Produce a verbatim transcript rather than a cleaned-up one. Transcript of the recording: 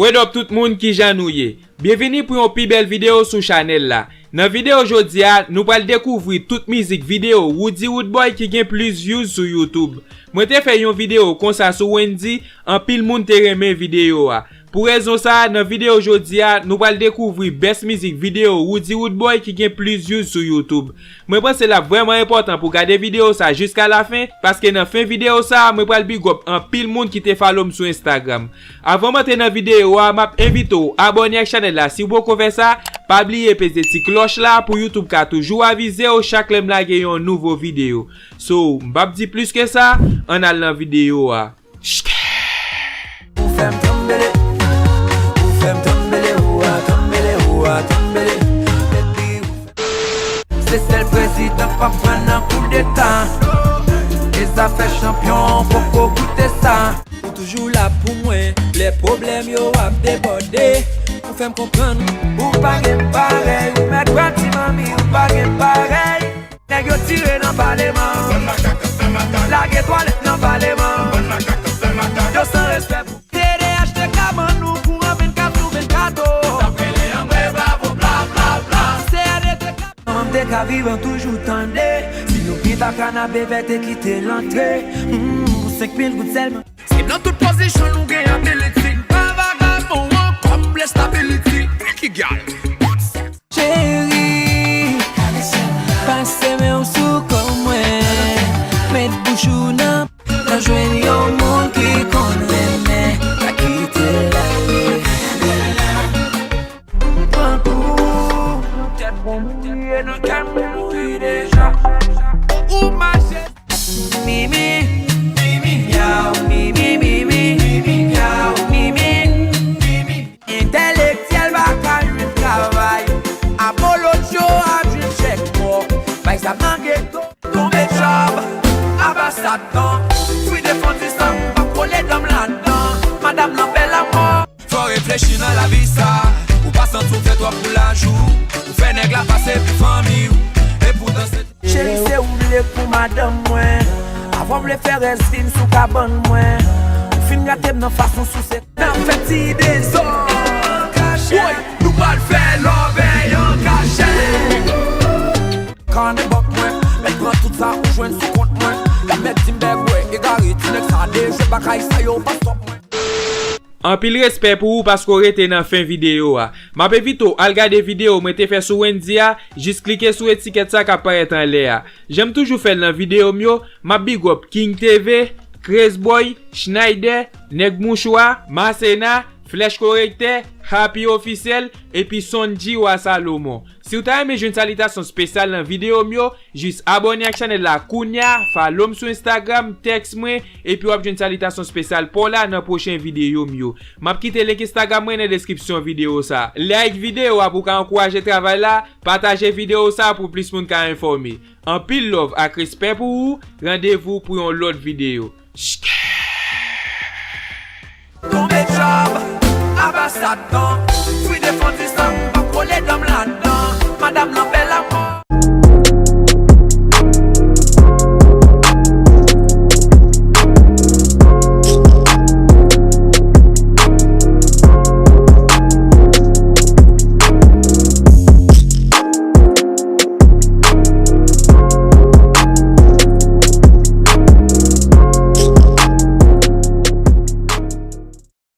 What up tout moun, kijan nou ye? Byenvini pou yon pi bèl videyo sou chanèl la. Nan videyo jodi a, nou pral dekouvri tout mizik videyo Roody Roodboy ki gen plis views sou YouTube. Mwen te fè yon videyo konsa sou Wendyy, anpil moun te renmen videyo a. Pou rezon sa a, nan videyo jodi a, nou pral dekouvri bèst mizik videyo Roody Roodboy ki gen plis views sou YouTube. Mwen panse l ap vrèman enpòtan pou gade videyo sa jiska lafen, paske nan fen videyo sa, mwen pral big up anpil moun ki te follow m sou Instagram. Avan m antre nan videyo a, m ap envite w abòne ak chanèl la si w poko fè sa, pa bliye peze ti klòch la pou YouTube ka toujou avize w chak lè m lage yon nouvo videyo. So, m p ap di plis ke sa, ann al nan videyo a. Ou fè m tranbele, ou fè m tranbele, ou a tranbele, ou a tranbele. Baby, ou fè m... Se sèl prezidan k p ap pran nan koudeta. E zafè chanpyon, poko goute sa. Ou toujou la pou mwen, lè pwoblèm yo ap debòde. Ou fè m konprann. Ou pa gen parèy, ou mèt pran ti manmi, ou pa gen parèy. Nèg yo tire nan paleman. Lage twalèt nan paleman. Yo san respè pou T D H T K ban nou kouran vennkat sou vennkat, oh. Manman m te ka viv an toujou tande. Si nou pita kanape vè te kite l antre. Hmm, pou senk mil goud sèlman. Se nan tout pozisyon nou gen ability. Pa vagabon ankò, m vle stability. Picky gyal. Cheri, pase men w sou kò mwen. Met bouch ou nan, nan jwenn yon moun ki konn renmen. Pa kite l ale. M pran kou, tèt bouye nan kè m mouri deja. Ou mache. Mimi, mimi, miaw, mimi, mimi, mimi, miaw, mimi, mimi. Entèlektyèl pa ka jwenn travay. Apollo Joe ap jwenn chèk mò. Bay sa nan geto. Tonbe djòb, aba Satan. Fwi defann sistèm, pa kole dan m ladan. Madanm nan bèl amò. Fò w reflechi nan lavi sa. Ou pa santi w fè twòp pou lajou. Ou fè nèg la pase pou fanmi w. Epoutan se... Cheri, se ou m vle pou madanm mwen. Avan w vle fè rès vi m sou kabann mwen. Ou fin gate m nan fason souse. N ap fè ti dezòd. Woy, nou pral fè lòbèy an kachèt. Kanbòk mwen, mèt pran tout sa ou jwenn sou kont mwen. Mèt di m bègwè, egare, ti nèg sa dejwe, bagay sa yo pa stòp mwen. Anpil respè pou ou paske w rete nan fen videyo a. M ap envite w al gade videyo mwen te fè sou Wendyy a, jis klike sou etikèt sa k ap parèt anlè a. Jan m toujou fè l nan videyo m yo, m ap big up King T V, Crazy Boy, Schneider, Nèg Mouchwa, Masena, Flèch Korektè, Happy Ofisyèl, epi Sonji Wa Salomon. Si w ta renmen jwenn salitasyon espesyal nan videyo m yo, jis abòne ak chanèl la kounya, follow m sou Instagram, tèks mwen, epi w ap jwenn salitasyon espesyal pa w la nan pwochen videyo m yo. M ap kite link Instagram mwen nan deskripsyon videyo sa. Like videyo a pou w ka ankouraje travay la, pataje videyo sa pou plis moun ka enfòme. Anpil love ak respè pou ou, randevou pou yon lòt videyo. Tonbe djòb, aba Satan. Fwi defann sistèm, pa kole dan m ladan. Madanm nan bèl